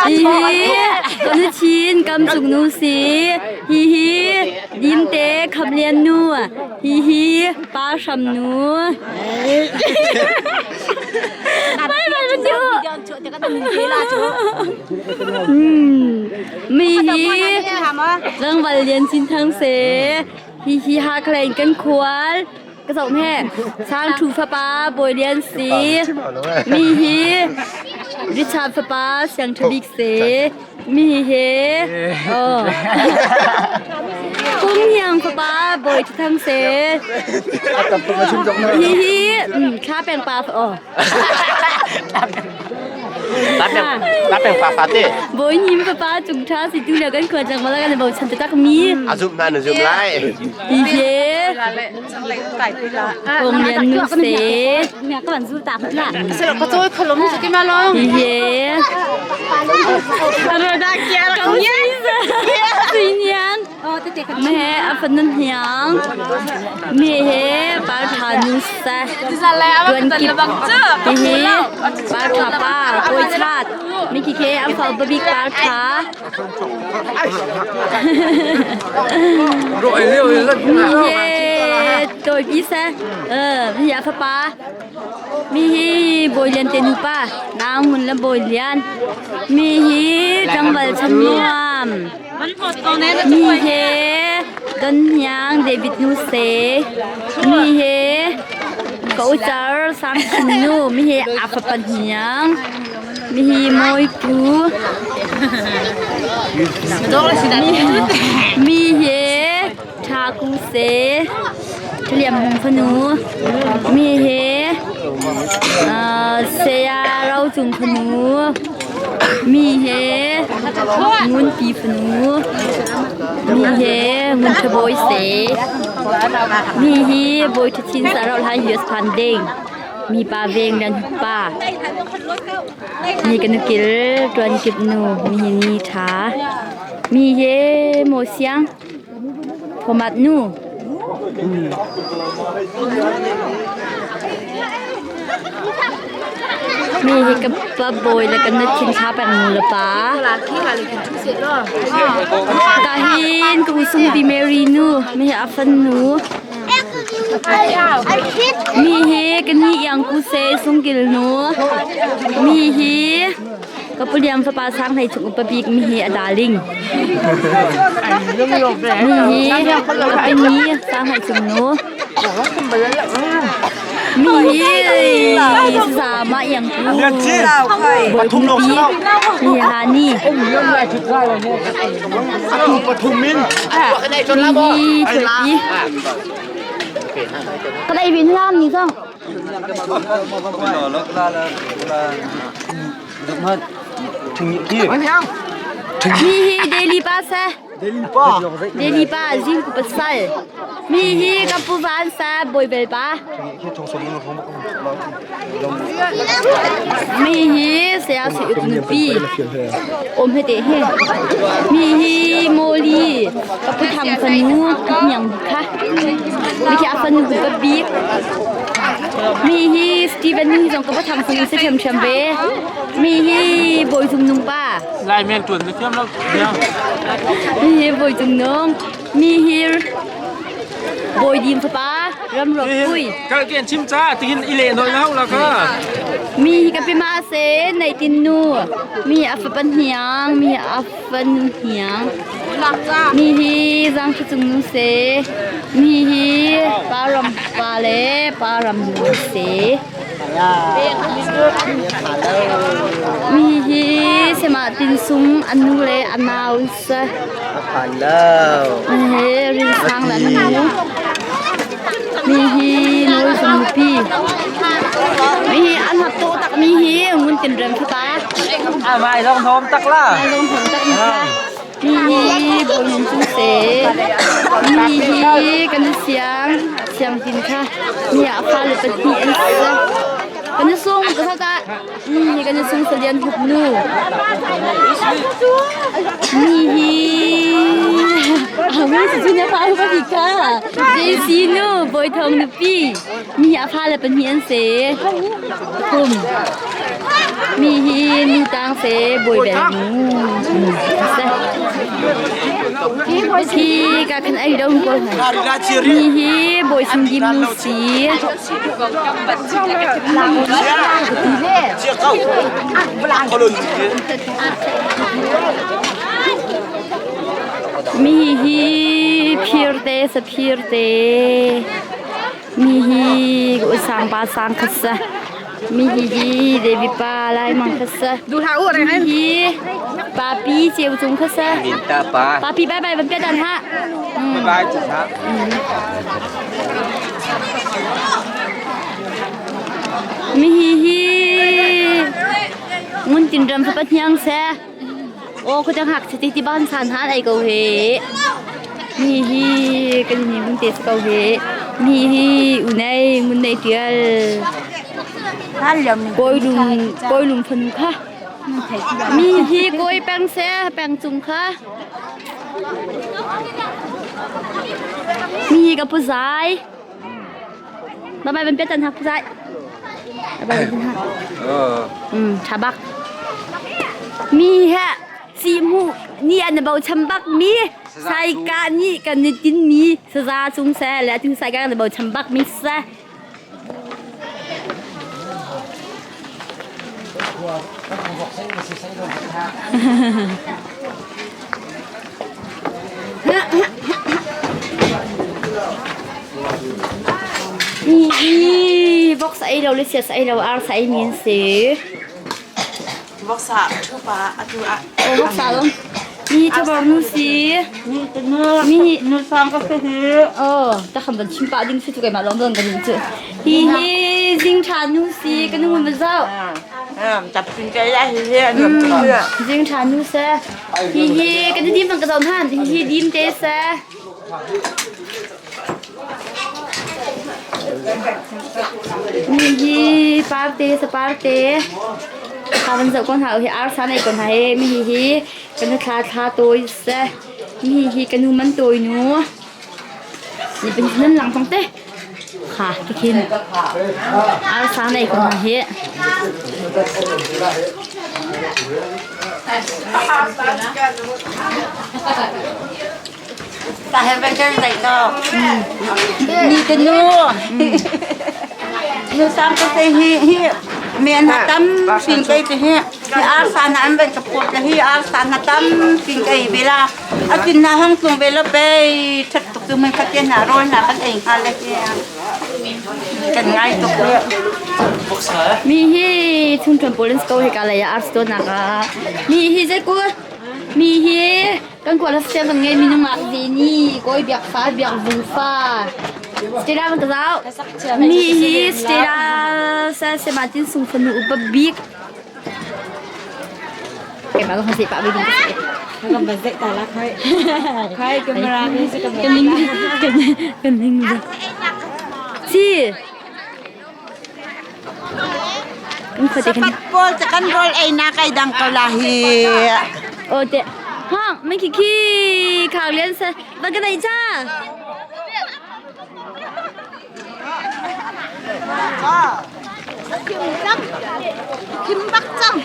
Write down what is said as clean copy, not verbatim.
Hihi kan chin kam cung nu si. Hihi Dimte Khamlian nu. Hihi Pa Hram nu. Mai mai ban tu. Mi hi Tlangval Lian Cin Thang se. Hihi Hakha kan khual. Ka zoh he Sang Thu fapa Bawi Lian si. Mi hi Richard fapa Siang Tha Bik si. Mi hi oh. Kung Hiang fapa Bawi Tha Thang si. Hi hi Thla Peng pa oh. Ta peng te. Bawi Hnim fapa Cung Tha si tu le kan khual cang mala kan bochan taktak mi. A zumh na na zum lai. Hi hi. Kong Lian nu se. Hi hi. Kong Sui Niang. Me a fan hniang. Me he pa tha nu sa. Tuan kip. Hi hi. Pa tha pa koi chat. Mi khi khe a fa babik pa tha. Mi he toi pi sa. Eh, mi a fapa. Mi hi Bawi Lian te nupa. Nang mun le Bawi Lian. Mi hi tlangval chan nuam. Mi he Don Hniang David nu se. Mi he ka ucar Sang Chin nu. Mi he a fapa hniang. Mi hi Mawi Pu. Mi he Tha Kung se. Thaliam Hmung fanu. Mi he Saya Ro Cung fanu. Mi he Ngunpi fanu. Mi he Ngun Tha Bawi se. Mi hi Bawi Tha Chin sa rau hlan US phan ding. Mi pa veng dan pa. Mi kan kil tuan kip nu mi hi ni tha. Mi he mo siang Thomat nu. Mi hi ka pa bawi le kan na thin thla peng nu le pa. Ka hin ka usung pi Mary nu mi hi a fan nu. Mi hi ka ni iang ku se sungkil nu. Mi hi Ka puliam fapa sang hlei chung upa bik mi hi a darling. Mi hi ka pini sang hlei chung nu. Mi hi sama yang ku. Boi pi mi ha ni. Mi hi choi pi. Ka dai vin lam ni song. Mi hi Delhi pa sa. Delhi pa zing ku pasal. Mi hi ka pu van sa boi bel pa. Mi hi saya si uk nupi. Om he te he. Mi hi moli ka pu thang fanu nyang kha. Mi khi a fanu ka bik. Mi hi Steven hi zong ka va thang sung si ṭhiamṭhiam ve. Mi hi Bawi Cung Nung pa. Lai men ṭuan na thiam lo. Mi hi Bawi Cung Nung. Mi hi Bawi Dim fapa Ram Ro Pui. Kal kian chim cha tihin i le noi na hau la ka. Mi hi ka pi ma se nei tin nu. Mi a fa pan hniang, mi a fa nu hniang. Mi hi Zang Thla Cung nu si. Mi hi Pa Ram pa le Pa Ram nu si. Mi hi Semah Tin Sung a nu le a nau si. Hi Rin Sang le a nu. Mi hi Nawl Cung nupi. Mi hi an hap to tak mi hi ngun tin rem fapa. Mai long thom tak la. Mai long thom tak mi kha. Mi hi bawlung cu se. Mi hi kan siang siang tin kha. Mi ah fa le pahnih an si. Kan sung ka sa Mi hi kan sung salian hup nu. Mi hi Awi si na fa pa bi ka. JC nu boy thong nu pi. Mi hi a fa le pahnih an si. Kum. Mi hi nu tang se bawi bel nu. Hi ka khan ai dong ko. Mi hi bawi sung dim nu si. Mi hi phir te saphir te. Mi hi usang pa sang khat sa. Mi hi hi Devi pa lai mang khat sa. Mi hi papi ceu cung khat sa. Papi bye bye van piat an ha. Bye bye chu ha. Mi hi hi ngun tin ram fa pathiang se. Aw khuachang hak chiti ti ban san han ai ko he. Mi hi kan ni mun te ko he. Mi hi unai mun nei tial. Koi lung koi lung phanu kha. Mi hi koi peng se peng cung kha. Mi hi ka pu zai. Bye bye ban piat tan hak pu zai. Bye bye ban hak. Tha bak. Mi he si mu ni an bo cham bak mi sai ka ni kan ni tin mi saza chung se le tu sai ka kan bo cham bak mi se. Hi vok sa ei lo le sia sa ei lo ar sa ei mi an si. Vok sa thu pa atu ah. Oh vok sa lo. Mi thabar nu si. Mi nu Mi nu sang ka se hi. Oh, ta kham ban chim pa ding si tu kai ma long don kan chu. Hi hi jing tha nu si kan hun ba zau. Tập tin cái ra hi hi anh Jing tha nu se. Hi hi kan dim bang ka zon han. Hi hi dim te se. Mi hi par te sa par te. Ka van zau kon ha hi ar sa nei kon ha he mi hi hi kan thla thla toi se. Mi hi kan nu man toi nu. Ni pin nan lang tong te. Kha ti khin. Ar sa nei kon ha he. Ta he ve cái này đâu. Ni cái nu. Nu sam cái cái hi hi. Men ha tam pin cái cái hi. Hi ar sa na an ben ka put hi ar sa na tam pin cái bela. A tin na hang tung bela pe that tuk tu men khat na rol na kan eng ha le hi. Kan ngai tuk le. Mi hi chung ṭuan pawl an si ko hika lei ah arts tuahnak ah. Mi hi zei ku mi hi kan kual siang kan ngei mi nungak vi ni kawi biak fa biak vung fa. Stella man ka zau. Mi hi Stella sa sema tin sung fanu upa bik. Keimah zong kan pah ve ding ka si. Kan ban zeih ta la khoi. Khoi camera ni si Kan ning kan kan ning Si. Kan khuate kan Sapat pawl ca kan rawl ei nak ai dang ko la hi. O te. Hang, mấy khi khi khảo liên sa. Vâng cái này cha. Kim bak cang.